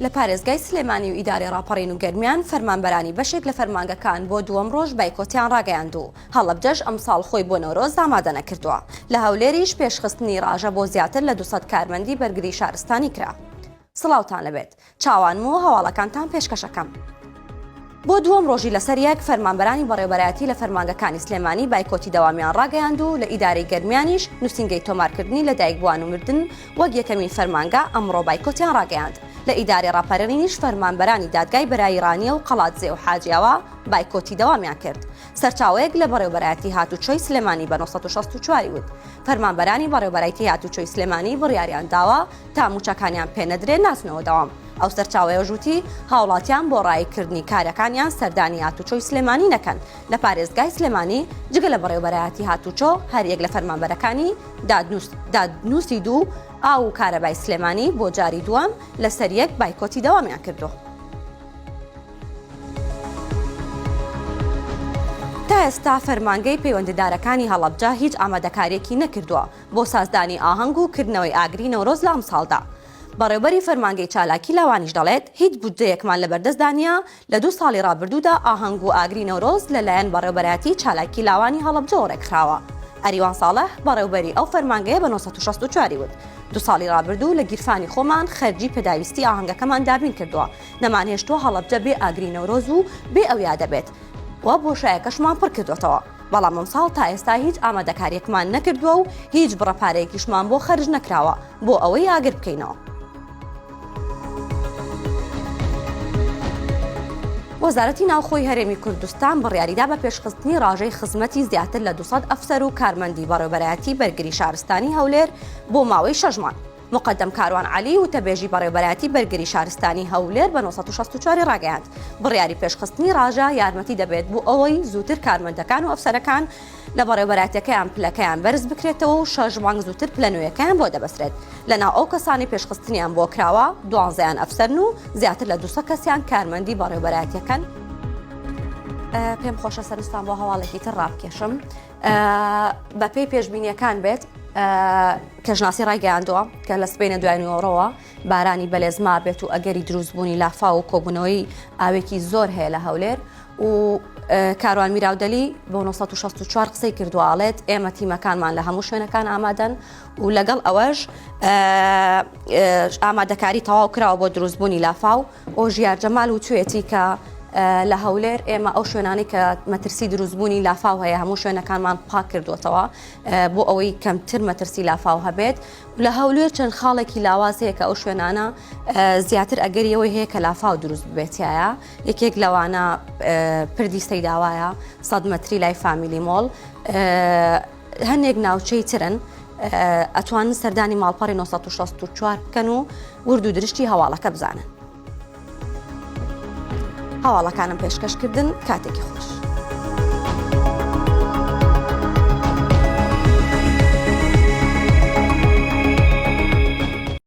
لە پارێزگای سلێمانی و ئیدارەی ڕاپەڕین و گەرمیان فەرمانبەرانی بەشێک لە فەرمانگەکان بۆ دووەم ڕۆژ بایکۆتیان ڕاگەیاند و هەڵەبجەش ئەمساڵ خۆی بۆ نەورۆز ئامادە نەکردووە. لە هەولێریش پێشخستنی ڕاژە بۆ زیاتر لە 200 کارمەندی بەرگری شارستانی کرا. سڵاوتان لەبێت. چاوانم و هەواڵەکانتان پێشکەشەکەم. بۆ دووەم ڕۆژی لەسەر یەک فەرمانبەرانی بەڕێوەبەرایەتی لە فەرمانگەکانی سلێمانی بایکۆتی دەوامیان ڕاگەیاند و لە ئیدارەی گەرمیانیش نووسینگەی تۆمارکردنی لەدایکبووان و مردن وەک یەکەمین فەرمانگە ئەمڕۆ بایکۆتیان ڕاگەیاند. لە ئیدارەی ڕاپەرینیش فەرمانبەرانی دادگای بەرایی ڕانیە و قەڵادزێ و حاجیاوا بایکۆتی دەوامیان کرد. سەرچاوەیەک لە بەڕێوەبەرایەتی هاتوچۆی سلێمانی بە 964 وت، فەرمانبەرانی بەڕێوەبەرایتی هاتوچۆی سلێمانی بڕیاریان داوە تا مووچەکانیان پێ نەدرێ ناچنەوە دەوام. ئەو سەرچاوەیەش وتی، هاوڵاتیان بۆ ڕاییکردنی کارەکانیان سەردانی هاتوچۆی سلێمانی نەکەن. لە پارێزگای سلێمانی جگە لە بەڕێوەبەرایەتی هاتوچۆ هەریەک لە فەرمانبەرەکانی دادنووسی دوو، ئاو و کارەبای سلێمانی بۆ جاری دووەم لەسەر یەک بایکۆتی دەوامیان کردووە. تا ئێستا فەرمانگەی پەیوەندیدارەکانی هەڵەبجە هیچ ئامادەکارییەکی نەکردووە بۆ سازدانی ئاهەنگ و کردنەوەی ئاگری نەورۆز لە ئەمساڵدا. بەڕێوبەری فەرمانگەی چالاکی لاوانیش دەڵێت، هیچ بودجەیەکمان لەبەردەستدا نییە، لە دوو ساڵی ڕابردوودا ئاهەنگ و ئاگری نەورۆز لەلایەن بەڕێوبەرایەتی چالاکی لاوانی هەڵەبجەوە ڕێکخراوە. ئەریوان ساڵح، بەڕێوبەری ئەو فەرمانگەیە بە 964 ی وت، دوو ساڵی ڕابردوو لە گیرفانی خۆمان خەرجی پێداویستی ئاهەنگەکەمان دابین کردووە، نەمانهێشتووە هەڵەبجە بێ ئاگری نەورۆز و بێ ئەو یادە بێت و بۆشایەکەشمان پڕ کردووەتەوە. بەڵام ئەمساڵ تا ئێستا هیچ ئامادەکارییەکمان نەکردووە و هیچ بڕە پارەیەکیشمان بۆ خەرج نەکراوە بۆ ئەوەی ئاگر بکەینەوە. وەزارەتی ناوخۆی هەرێمی کوردستان بڕیاریدا بە پێشخستنی ڕاژەی خزمەتی زیاتر لە 200 ئەفسەر و کارمەندی بەڕێوەبەرایەتی بەرگری شارستانی هەولێر بۆ ماوەی شەش مانگ. موقەدەم کاروان عەلی، وتەبێژی بەڕێوەبەرایەتی بەرگری شارستانی هەولێر بە 964 ی ڕاگەیاند، بڕیاری پێشخستنی ڕاژە یارمەتی دەبێت بۆ ئەوەی زووتر کارمەندەکان و ئەفسەرەکان لە بەڕێوەبەرایەتیەکەیان پلەکەیان بەرز بکرێتەوە و شەش مانگ زووتر پلە نوێیەکەیان بۆ دەبەسترێت. لەناو ئەو کەسانەی پێشخستنیان بۆ کراوە دوانزەیان ئەفسەرن و زیاتر لە 200 کەسیان کارمەندی بەڕێوەبەرایەتیەکەن. پێم خۆشە سەرنجتان بۆ هەواڵێکی تر ڕابکێشم. بەپێی پێشبینیەکان بێت کەشناسی ڕایگەیاندووە کە لە سبەینە دوای نیوەڕۆوە بارانی بەلێزما بێت و ئەگەری دروستبوونی لافاو و کۆبوونەوەی ئاوێکی زۆر هەیە لە هەولێر و کاروان میراودەلی بۆ 964 قسەی کردووە ئاڵێت ئێمە تیمەکانمان لە هەموو شوێنەکان ئامادەن و لەگەڵ ئەوەش ئامادەکاری تەواو کراوە بۆ دروستبوونی لافاو ئۆژیار جەمال وتوێتی کە لە هەولێر ئێمە ئەو شوێنانەی کە مەترسی دروستبوونی لافاو هەیە هەموو شوێنەکانمان پاک کردووەتەوە بۆ ئەوەی کەمتر مەترسی لافاو هەبێت لە هەولێر چەند خاڵێکی لاواز هەیە کە ئەو شوێنانە زیاتر ئەگەری ئەوەی هەیە کە لافاو دروست ببێتایە یەکێک لەوانە پردی سەیداوایە 100 مەتری لای فامیلی مۆڵ هەندێک ناوچەی ترن ئەتوانن سەردانی ماڵپەڕی 964 بکەن و ورد و درشتی هەواڵەکە بزانن. هەواڵەکانم پێشکەشکردن کاتێکی خۆش.